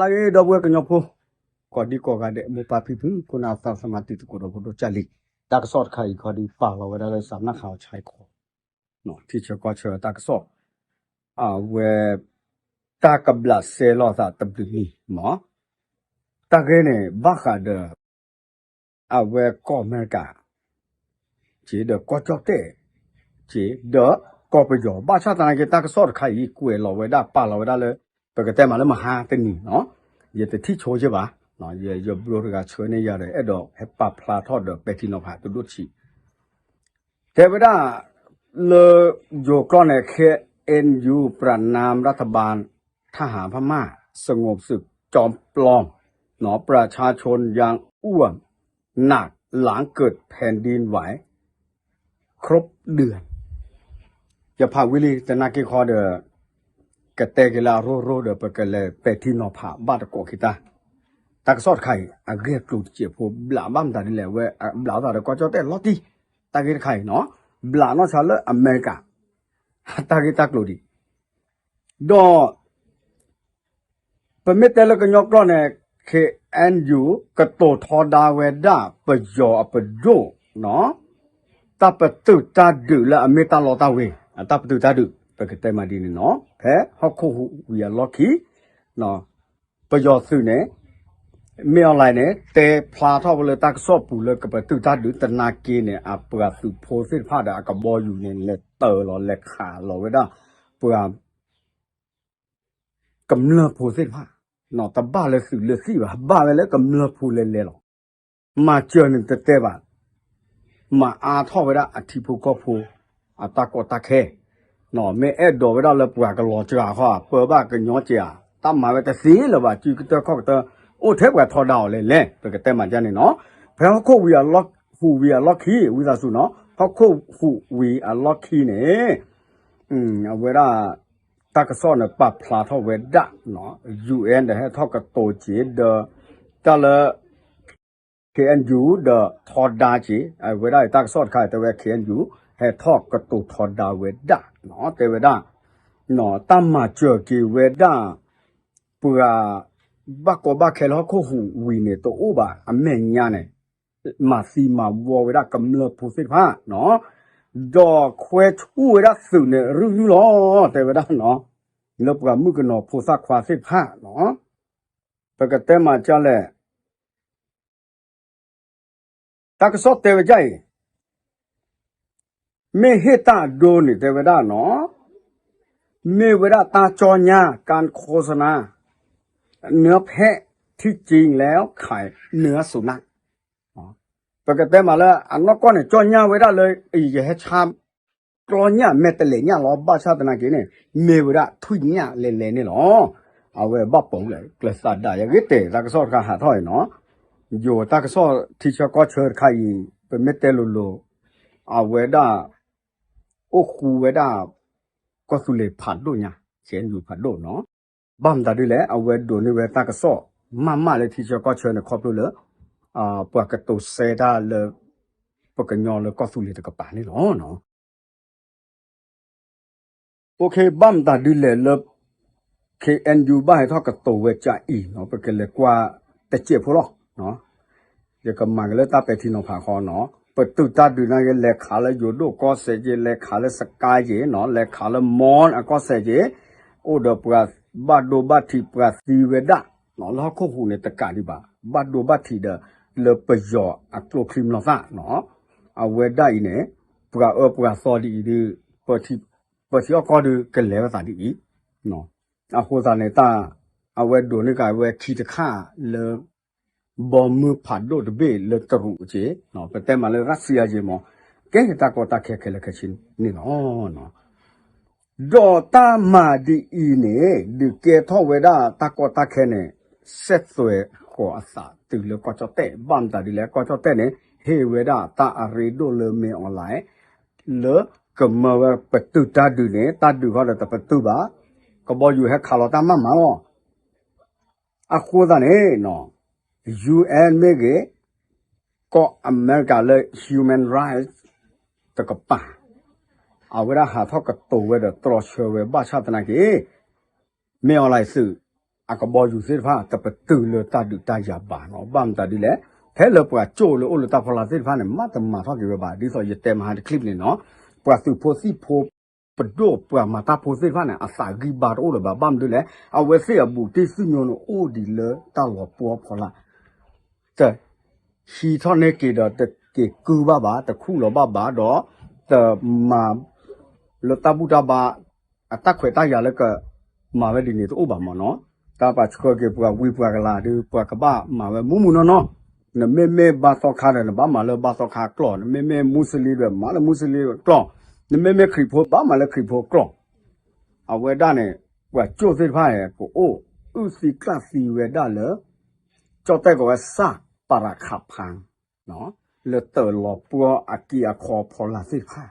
တၢ်ဂ့ၢ်ဒီပုၢ်ဝဲၢ်ကညီဖိ ကိးဒံကိးဂၤဒဲး မိၢ်ပၢ်ဖံဖု ခိၣ်နၢ်သးသမါတံၤသကိးဒီးဖိဒိၣ်ကၢ်လံ, တၢ်ကစီၣ်တခါအံၤခီဒုးပာ်လီၤဝဲဒၣ်လၢစးနၢ်ခးအီၤဆါခီ, ထံဆၢကီၢ်ဆၢတၢ်ကစီၣ်, အဝဲ တၢ်ကဘျးစဲလီၤသးတဘျုးနံၤမး, တၢ်ဂ့ၢ်န့ၣ် ဘၣ်ဃးဒီး အဝဲကီၢ်အမဲရကၤ က့ၤဒီးကီၢ်ကၠီၣ်တဲၣ် က့ၤဒီးကီၢ်ပယီၤ ဘၣ်ဆၣ်သနာ်က့ တၢ်ကစီၣ်တခါအံၤ ကွဲးလီၤဝဲဒၣ် ပာ်လီၤဝဲဒၣ်လၢ ပကတဲမးလၢမဟါတနံၤနီၤ, ယတထံၣ်ဆိယဲၢ်ဘၣ်, ယ ယ ဘျိတဂၤဆှၢန့ၢ်ယၤဒီး အဲၣ်ဒိးဟဲပာ်ဖျါထီၣ်ဒီးပဲာ်ထံနီၤဖးတဒိၣ်တဆံး တဲဝဲဒၣ် လၢ ယိၤကျိာ်န့ၣ် เคเอ็นยู ประณามรัฐบาล ทหารพม่า สงบศึกจอมปลอม ประชาชนยังอ้วกหนัก หลังเกิดแผ่นดินไหว ครบเดือน ယဖးဝံၤလံ သနာ်က့ဃီဒီး ကတဲက့ၤလၢအရိၣ်ရိၣ်ဒီး ပကလဲၤပဲာ်ထံနီၤဖးဘၣ်တကိးက့ၤတၢ်, တၢ်ကစီၣ်တခါအံၤ အဂ့ၢ်အကျိၤတစဲးဖိ ဘျးဘၣ်မတၤဒ်လဲၣ် အဝဲဘျးအသးဒီးကီၢ်ကၠီၣ်တဲၣ်လီၤတံၢ်, တၢ်ဂ့ၢ်တခါအံၤနီၤ, ဘျးနီၢ်ဆါလၢအမဲရကၤ တၢ်ဂ့ၢ်တၢ်ကျိၤဒံး, ဒီး ပမ့ၢ်တဲလၢကညီကျိာ်န့ၣ် เคเอ็นยู ကတိၤထီဒါဝဲဒၣ်ပယီၤအပဒိၣ် တၢ်ပတုာ်တၢ်ဒုးလၢအမ့ၢ်တၢ်လီတၢ်ဝ့ၤ အတၢ်ပတုာ်တၢ်ဒုး ပကတဲမးဒ်န့ၣ်နီၤ, ဖဲဟီၣ်ခိၣ်ဟူးဝံၤအလီၢ်ခံ ပယီၤသုးန့ၣ် မ့ၢ်အီၤလဲၣ်န့ၣ် တဲဖျါထီၣ်ဝဲလၢတၢ်ကစီၣ်ပူၤလၢကပတုာ်တၢ်ဒုးသနာ်က့န့ၣ် အပှၤသုးဖိသ့ၣ်တဖၣ်ဒီးအကဘီယူၤန့ၣ် လဲၤတၢၤလီၤ လဲၤခးလီၤဝဲဒၣ် ပှၤ ကမျၢၢ်ဖိသ့ၣ်တဖၣ်, တဘၣ်လၢသုးလၢသံၣ်ဘၣ် ဘၣ်ဝဲလၢကမျၢၢ်ဖိလဲၤလဲၤလီၤ. မၤစၢၤန့ၣ်တတဲဘၣ်, မၤအါထီၣ်ဝဲဒၣ်အထံဖိကီၢ်ဖိ အတၢ်ကီတၢ်ခဲ, မ့ၢ်အဲၣ်ဒိးဝဲဒၣ်လၢပှၤကလီၤစှၤဃီ ပၢဘၣ်ကညီက့ၤဧါ, တၢ်မၤဝဲတသ့လၢၤဘၣ် စုကတၢၢ်ခီၣ်ကတၢၢ် အိၣ်ထဲပှၤထီဒါအီၤလဲၣ်လဲၣ် ပကတဲမးဒ်န့ၣ်နီၤ, ဖဲဟီၣ်ခိၣ်ဝံၤအလီၢ် ဟူးဝံၤအလီၢ်ခံ ဝံသးစူၤနီၤ ဟီၣ်ခိၣ်ဟူးဝံၤအလီၢ်ခံန့ၣ် အဝဲဒၣ် တၢ်ကစီၣ်န့ၣ် ပာ်ဖျါထီၣ်ဝဲဒၣ် ယူၣ်အဲၣ် ဒီးဟဲထီၣ်ကတိၤက့ၤ ဒီး တၢ်လၢ เคเอ็นยู ဒီးထီဒါက့ၤ အဝဲဒၣ်အံၤတၢ်ကစီၣ်တခါ တဲဝဲ เคเอ็นยู ဟဲထီၣ်ကတိၤထီဒါဝဲဒၣ် တဲဝဲဒၣ် တၢ်မၤစၢၤက့ၤဝဲဒၣ် ပှၤ ဘၣ်ကီဘၣ်ခဲလၢဟီၣ်ခိၣ်ဟူးဝံၤန့ၣ် တအိၣ်ဘၣ် အမဲာ်ညါန့ၣ် မၤသံမၤဝီဝဲဒၣ်ကမျၢၢ်ဖိသ့ၣ်တဖၣ်နီၤ, ဒီးခွဲဆူၣ်ဝဲဒၣ်သုးန့ၣ်ရုၢ်ရုၢ်လီၤ တဲဝဲဒၣ်နီၤ, လၢပှၤမုၣ်ကနီၤဖိသၣ်ခွါသ့ၣ်တဖၣ်နီၤ, ပကတဲမးဒ်လဲၣ် တၢ်ကစီၣ်တဲဝဲဒ်အံၤ မ့ၢ်ဟ့ၣ်တၢ်အဒိန့ၣ် တဲဝဲဒၣ်နီၤ, မ့ၢ်ဝဲဒၣ်တၢ်ကၠီညါ การโฆษณา เนื้อแพะที่จริงแล้วขายเนื้อสุนัข ပကတဲမးလၢအနီၢ်ကီၢ်န့ၣ် ကၠီညါဝဲဒၣ်လၢ ယဟဲဆါ ကျီညၣ်မဲာ်တလဲၤညၣ်လီၤ ဘၣ်ဆၣ်သနာ်က့န့ၣ် မ့ၢ်ဝဲဒၣ်ထွံၣ်ညၣ်လဲၤလဲၤန့ၣ်လီၤ. အဝဲဘၣ်ပိာ်လဲၣ် ကျဲးစးဒၣ်ယဂ့ၢ်တဲာ် တၢ်ကစီၣ်တခါဟးထီၣ်အံၤနီၤ, ယိၤတၢ်ကစီၣ်ထံဆၢကီၢ်ဆၢတခါအံၤ ပမ့ၢ်တဲလိၤလိၤ အဝဲဒၣ် အိၣ်ဃူဝဲဒၣ် ကီၢ်သူလ့ၤဖးဒိၣ်ညါ ခဲအံၤဖးဒိၣ်နီၤ, ဘၣ်မတၤဒ်လဲၣ် အဝဲဒိးန့ၢ်ဝဲတၢ်ကစီၣ် မးမးလၢထံဆၢကီၢ်ဆၢန့ၣ် ခီဖျိလၢ ပှၤကတိၤစဲတၢ်လၢ ပကညီလၢကီၢ်သူလ့ၤတကပၤန့ၣ်လီၤ. OK ဘၣ်မတၤဒ်လဲၣ်လၢ KNU ဘၣ်ဟဲထီၣ်ကတိၤဝဲကအံၤနီၤ ပကလဲၤကွၢ်တစဲးဖိလီၤ. ယကမၤက့ၤလၢတၢ်ပဲာ်ထံနီၤဖးဃီနီၤ ပတုာ်တၢ်ဒုးနာ်က့ လဲၤခးလၢယိၤဒိၣ်ကီၢ်စဲၣ်က့ လဲၤခးလၢစကါက့နီၤ လဲၤခးလၢမီၢ်အကီၢ်စဲၣ်က့ အိၣ်ဒီးပှၤဘၣ်ဒိဘၣ်ထံးပှၤသံဝဲဒၣ်နီၤ လၢဟီၣ်ခိၣ်ဟူးန့ၣ်တကးဒံးဘၣ် ဘၣ်ဒိဘၣ်ထံးဒီး လၢပယီၤအကျိချံမျိာ်သၣ်နီၤ အဝဲဒၣ်အံၤန့ၣ် ပှၤအၢပှၤသီဒ်အံၤဒုး ပထံအီၣ်ကီၢ်ဒုးကလဲၤဝဲသးဒ်အံၤ အဃိသတးန့ၣ်တၢ် အဝဲဒိးန့ၢ်က့ၤဝဲခံတခါလၢ ဘီမုၢ်ဖးဒိၣ်တဘ့ၣ်လၢတရူးက့ ပတဲမးလၢရၣ်စံယါက့မး ကဲတၢ်ကီတၢ်ခဲခဲလၢာ်ခဲဆ့န့ၣ်လီၤ. ဒီးတၢ်မၤဒ်အံၤန့ၣ် ဒုးကဲထီၣ်ဝဲဒၣ်တၢ်ကီတၢ်ခဲန့ၣ် စဲးသွဲးဃီၤအသးတုၤလၢကီၢ်ကၠီၣ်တဲၣ် ဘၣ်မတၤဒ်လဲၣ် ကီၢ်ကၠီၣ်တဲၣ်န့ၣ် ဟ့ၣ်ဝဲဒၣ်တၢ်အရ့ဒိၣ်လၢမ့ၢ်အီၤလဲၣ် လၢကမၢဝဲပတုာ်တၢ်ဒုးန့ၣ် တၢ်ဒုးဃီဒီးတပတုာ်ဘၣ် ကဘီယူၤဟဲခးလီၤတၢ်မးမးလီၤ. အဃိသတးန့ၣ် UN မ့ၢ်ဂ့ၤ ကီၢ်အမဲရကၤလၢ human rights တကပၤ အဝဲဒၣ်ဟးထီၣ်ကတိၤဝဲဒီးတြီဆၢဝဲဘၣ်ဆၣ်သနာ်က့ မ့ၢ်အီၤလဲၣ်သုး အကဘီယူၤသ့ၣ်တဖၣ် တပတုာ်လၢတၢ်ဒုးတၢ်ယၤဘၣ်နီၤ. ဘၣ်မတၤဒ်လဲၣ်, ဖဲလၢပှၤကၠိၣ်လၢအိၣ်လၢတၢ်ဖီလာ်သ့ၣ်တဖၣ်န့ၣ် မ့ၢ်တမၤထီၣ်က့ၤဝဲဘၣ်. ဒ်သိးယတဲမဟါတချံၣ်န့ၣ်နီၤ, ပှၤသုးဖိသံၣ်ဖိ ပဒိၣ်ပှၤမၤတၢ်ဖိသ့ၣ်တဖၣ်န့ၣ် အသးဂံၢ်ဘါတအိၣ်လၢၤဘၣ်. ဘၣ်မနုၤလဲၣ်, အဝဲသ့ၣ်အဘူးတံၢ်သ့ၣ်ညိန့ၣ် အိၣ်ဒံးလၢတၢ်လီၤပှီၢ်ဖီလာ် တ ဟံးထီၣ်န့ၢ်က့ၤဒီး တက့ၤကုၢ်ဘၣ်ဘၣ်, တခူၣ်လီၤဘၣ်ဘၣ်ဒီး တမၤလၢတၢ်ဘူၣ်တၢ်ဘါ အတၢ်ခွဲးတၢ်ယာ်လၢကမၤဝဲဒ်န့ၣ်တအိၣ်ဘၣ်မ့ၢ်နီၤ. တၢ်ပာ်ဆှၢက့ၤပှၤဝံပှၤကလၤဒီး ပှၤကဘၣ်မၤဝဲမူးမူးနီၢ်နီၢ်, နမ့မ့ၢ်ဘါသီခါဒီး နဘၣ်မၤလၢဘါသီခါအကျိာ်, နမ့မ့ၢ်မူစလံဒီး မၤလၢမူစလံအကျိာ်, နမ့မ့ၢ်ခရံာ်ဖိ ဘၣ်မၤလၢခရံာ်ဖိအကျိာ်. အဝဲဒၣ်န့ၣ် ပှၤကၠိၣ်သ့ၣ်တဖၣ် ကအိၣ်အုၣ်သံကျၣ်သံဝဲဒၣ်လၢ ကၠီၣ်တဲၣ်ကိးဝဲစၢ်ပၤရးခးဖၣ် လၢတၢ်လီၤပှီၢ်အက့အခီဖီလာ်သ့ၣ်တဖၣ်,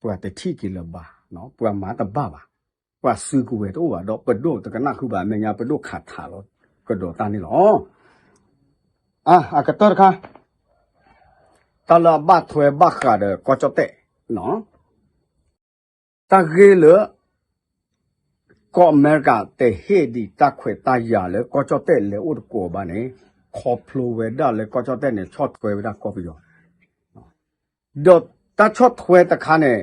ပှၤတထံၣ်က့ၤလၢၤဘၣ်, ပှၤမၤတဘၣ်ဘၣ်, ပှၤစုကဝဲၤတအိၣ်ဘၣ်ဒီး ပဒိၣ်တကနၣ်ဃုဘၣ် အမဲာ်ညါပဒိၣ်ခးထးလီၤကဒီးတၢ်န့ၣ်လီၤ. အကတၢၢ်တခါ, တၢ်လၢအဘၣ်ထွဲဘၣ်ဃးဒီးကီၢ်ကၠီၣ်တဲၣ် တၢ်ဂ့ၢ်လၢ ကီၢ်အမဲရကၤတဟ့ၣ်ဒံးတၢ်ခွဲးတၢ်ယာ်လၢကီၢ်ကၠီၣ်တဲၣ်လဲၤအိၣ်တကိးဘၣ်န့ၣ်, ခီဖျိဝဲဒၣ်လၢကီၢ်ကၠီၣ်တဲၣ်န့ၣ် ဆီၣ်ထွဲဝဲဒၣ်ကီၢ်ပယီၤ ဒီးတၢ်ဆီၣ်ထွဲတခါန့ၣ်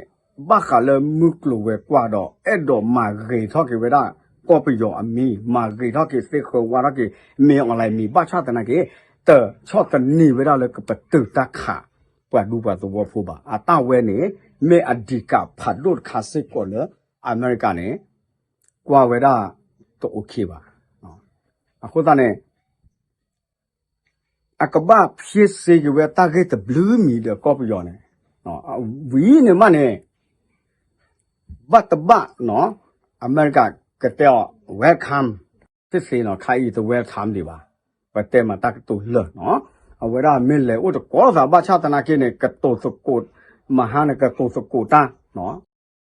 ဘၣ်ဃးလၢမုၢ်ကျိၤဝဲၤကွာ်ဒီး အဲၣ်ဒိးမၤဂ့ၤထီၣ်က့ၤဝဲဒၣ်ကီၢ်ပယီၤအမံၤ, မၤဂ့ၤထီၣ်က့ၤသ့ဃၢၤဝါထီၣ်က့ၤ မ့ၢ်အီၤလဲၣ်မံၤ ဘၣ်ဆၣ်သနာ်က့ တဆီၣ်သနံးဝဲဒၣ်လၢကပတုာ်တၢ်ခး ပှၤဒူပှၤသဝီဖိဘၣ်. အတၢ်ဝဲန့ၣ် မ့ၢ်အဒံးကးဖးဒိၣ်တခါစ့ၢ်ကီးလၢ အမဲရကၤန့ၣ် ကွၢ်ဝဲဒၣ်တအိၣ်ခ့ဘၣ်. အဃိသတးန့ၣ် အကဘၣ်ဖျ့စ့က့ၤဝဲတၢ်ဂ့ၢ်တဘျုးမံၤဒီးကီၢ်ပယီၤန့ၣ်, ဝံၤန့ၣ်မးန့ၣ် ဘၣ်တဘၣ်နီၤ, အမဲရကၤကတဲအီၤ welcome သ့သ့နီၤ, ခါအံၤတ welcome ဒံးဘၣ်, ပတဲမၤတၢ်ကတိၤလၢာ်နီၤ, အဝဲဒၣ်မ့ၢ်လဲၤအိၣ်တကိးသးဘၣ်ဆၣ်သနာ်က့န့ၣ် ကတိၤသကိး, မဟါန့ၣ် ကတိၤသကိးတၢ်,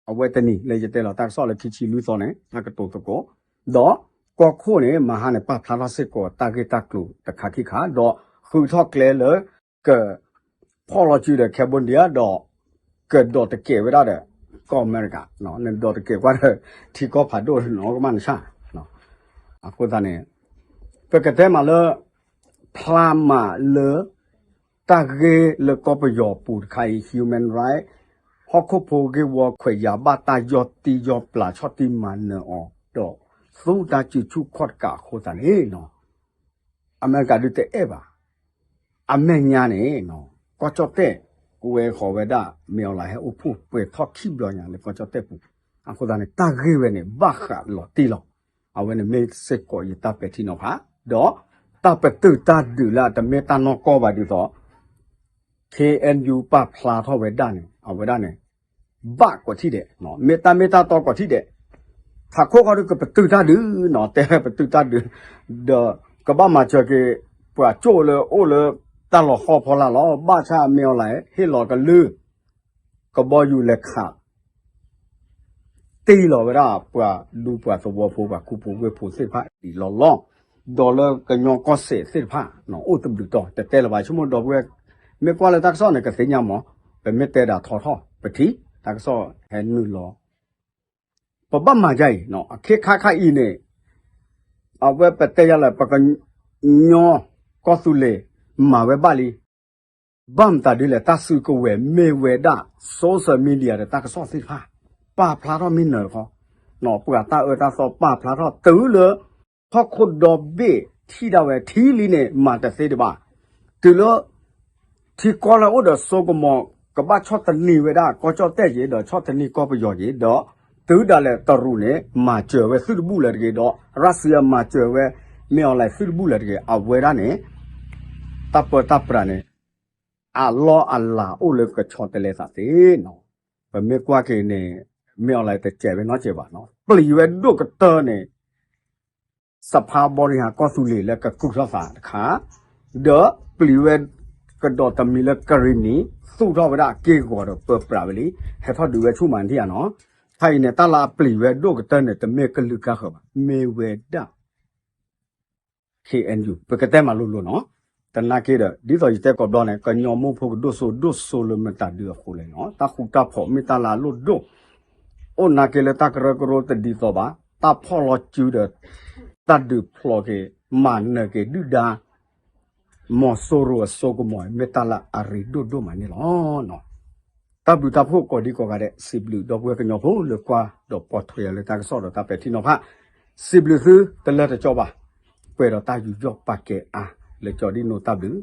အဝဲတနံၤလၢယတဲလီၤတၢ်ကစီၣ်လၢခံဆံလွံၢ်သီန့ၣ် တၢ်ကတိၤသကိး, ဒီးကီၢ်ခိၣ်န့ၣ် မဟါန့ၣ် ပာ်ဖျါထီၣ်စ့ၢ်ကီးတၢ်ဂ့ၢ်တၢ်ကျိၤတခါခံခါ, ဒီးဃုထီၣ်ကျဲလၢ က ဖီၣ်လီၤစုဒီး Cambodia ဒီး ကဒိးတကဲးဝဲဒၣ်ဒီး ကီၢ်အမဲရကၤ, နဒိးတကဲးကွၢ်ဒီး ထံကီၢ်ဖးဒိၣ်နီၤကမၣ်နဆၣ်, အဃိသတးန့ၣ် ပကတဲမးလၢ ဖျါမးလၢ တၢ်ဂ့ၢ်လၢကီၢ်ပယီၤပူၤတခါအံၤ human right ဟီၣ်ခိၣ်ဖိဂ့ၢ်ဝီခွဲးယာ်ဘၣ်တၢ်ယီၢ်တံၢ်ယီၢ်ပျၢၤဆီၣ်တံၢ်မၤနၢၤအီၤ ဒီးသူတၢ်စုဆူၣ်ခီၣ်တကးအဃိသတးန့ၣ်နီၤ အမဲရကၤဒုးတအဲၣ်ဘၣ်. အမဲာ်ညါန့ၣ် ကီၢ်ကၠီၣ်တဲၣ် ဝဲဃီၤဝဲဒၣ် မ့ၢ်အီၤလၢဟဲအိၣ်ဖှိၣ်ပှဲၤထီၣ်ခံဘျီညါလၢကီၢ်ကၠီၣ်တဲၣ်ပူၤ, အဃိသတးန့ၣ် တၢ်ဂ့ၢ်ဝဲန့ၣ် ဘၣ်ဃးလီၤတံၢ်လီၤ. အဝဲန့ၣ်မ့ၢ်စ့ၢ်ကီးယတၢ်ပဲာ်ထံနီၤဖး, ဒီးတၢ်ပတုာ်တၢ်ဒုးလၢအတမ့ၢ်တၢ်နီၢ်ကီၢ်ဘၣ်ဒ်သိး ခ့ၣ်အဲၣ်ယူၣ် ပာ်ဖျါထီၣ်ဝဲဒၣ်န့ၣ် အဝဲဒၣ်န့ၣ် ဘၣ်ကွီးထံၣ်ဒဲး, မ့ၢ်တၢ်မ့ၢ်တၢ်တီကွီးထံၣ်ဒဲး, ထးခိၣ်ဃီဒီးကပတုာ်တၢ်ဒုးနီၤ, တဲပတုာ်တၢ်ဒုး, ဒီးကဘၣ်မၤစၢၤက့ၤ ပှၤကၠိၣ်လၢအိၣ်လၢတၢ်လီၤဟီၣ်ဖီလာ်လီၤ. ဘၣ်ဆၣ်မ့ၢ်အီၤလဲၣ် ဟ့ၣ်လီၤကလုၢ် ကဘီယူၤလဲၤခး တ့ၢ်လီၤဝဲဒၣ် ပှၤဒူပှၤသဝီဖိပှၤခူဖိဝ့ၢ်ဖိသ့ၣ်တဖၣ်ဒံးလီၤလီၤ, ဒီးလၢကညီကီၢ်စဲၣ်သ့ၣ်တဖၣ် အိၣ်တဘျုးတီၤ တတဲလၢၤဘၣ် ဆိကမိၣ်ဒီပုၢ်ဝဲၢ် မ့ၢ်ကွၢ်လၢတၢ်ကစီၣ်န့ၣ် ကသ့ၣ်ညါမး, ပမ့ၢ်တဲဒၣ်ထီထီၣ် ပထံၣ် တၢ်ကစီၣ်ဟဲနုာ်လီၤ ပဘၣ်မၤဒ်အံၤ အခ့ခါခါအံၤန့ၣ် အဝဲပတဲယၤလၢ ပကညီကီၢ်သူလ့ၤ မၤဝဲဘၣ်လံ. ဘၣ်မတၤဒ်လဲၣ် တၢ်စုကဝဲၤမ့ၢ်ဝဲဒၣ် social media ဒီးတၢ်ကစီၣ်သ့ၣ်တဖၣ် ပာ်ဖျါထီၣ်မ့ၢ်နၢၤတခီ, ပှၤတၢ်အၢတၢ်သီပာ်ဖျါထီၣ်တုၤလၢ ဟီၣ်ခိၣ်ဒီဘ့ၣ်ထံၣ်ဒၣ်ဝဲ ထံလံန့ၣ် မၤတသ့ဒံးဘၣ်. တုၤလၢ ထံကီၢ်လၢအအိၣ်ဒီးစိကမီၤ ကဘၣ်ဆီၣ်သနံးဝဲဒၣ် ကီၢ်ကၠီၣ်တဲၣ်က့ၤ ဒီးဆီၣ်သနံးကီၢ်ပယီၤက့ၤ ဒီးတုၤဒၣ်လဲာ်တရူးန့ၣ် မၤစၢၤဝဲသုတဘူၣ်လၢၤတဂ့ၤ ဒီး Russia မၤစၢၤဝဲ မ့ၢ်အီၤလဲၣ်သုတဘူၣ်လၢၤတဂ့ၤ အဝဲဒၣ်န့ၣ် တၢ်ပၢတၢ်ပြးန့ၣ် အလီၢ်အလၤအိၣ်လၢကဆီတလဲသးသ့နီၤ. ပမ့ၢ်ကွၢ်က့ၤန့ၣ် မ့ၢ်အီၤလဲၣ်တစဲးဝဲနီတစဲးဘၣ်နီၤ ပျံၤဝဲဒိၣ်ကတၢၢ်န့ၣ် စဖါဘီရံဟးကီၢ်သူလ့ၤလၢကကူၣ်ထီၣ်သးတခါ, ဒီးပျံၤဝဲကဒီးတမံၤလၢကရံၣ်နံၤ သူၣ်ထီၣ်ဝဲဒၣ်အက့ၢ်ဂီၤဒီးပၢပြးဝဲလံ, ဟဲထီၣ်ဒုးဝဲဆူၣ်မးနထံၣ်ဧါနီၤ. ဖဲအံၤန့ၣ် တၢ်လၢအပျံၤဝဲဒိၣ်ကတၢၢ်န့ၣ် တမ့ၢ်ကလုာ်ကါဃၢၤဘၣ်, မ့ၢ်ဝဲဒၣ် ခ့ၣ်အဲၣ်ယူၣ် ပကတဲမၤလိၤလိၤနီၤ. သနာ်က့ဒီး ဒ်သိးယတဲကိးဘျီန့ၣ် ကညီမိၢ်ဖိကဒိၣ်စိဒိၣ်စိလၢမတၤဒုအဃိလဲၣ်နီၤ, တၢ်ဃူတၢ်ဖိးမ့ၢ်တၢ်လၢအလိၣ်ဒိၣ်, အိၣ်နာ်က့လၢတၢ်ကရၢကရိတဒ်သိးဘၣ်, တၢ်ဖီၣ်လီၤစုဒီး တၢ်ဒုးဖျိးက့ၤ မၤနၢၤက့ၤဒုၣ်ဒါ မီၤစိရိၤအစိကမီၤ မ့ၢ်တၢ်လၢအရ့ဒိၣ်ဒိၣ်မးန့ၣ်လီၤ. တၢ်ဘျုးတၢ်ဖှိၣ်ကိးဒံကိးဂၤဒဲး စံးဘျုးဒီပုၢ်ဝဲၢ်ကညီဖိလၢကွၢ်ဒီးပိာ်ထွဲအီၤလၢတၢ်ကစီၣ်ဒီးတၢ်ပဲာ်ထံနီၤဖး, စံးဘျုးသုတလၢတကၠီဘၣ်, ပှဲၤဒီးတၢ်ယူးယီၣ်ပာ်ကဲအါ လၢကၠီဒံၣ်နိတၢ်ဘျုး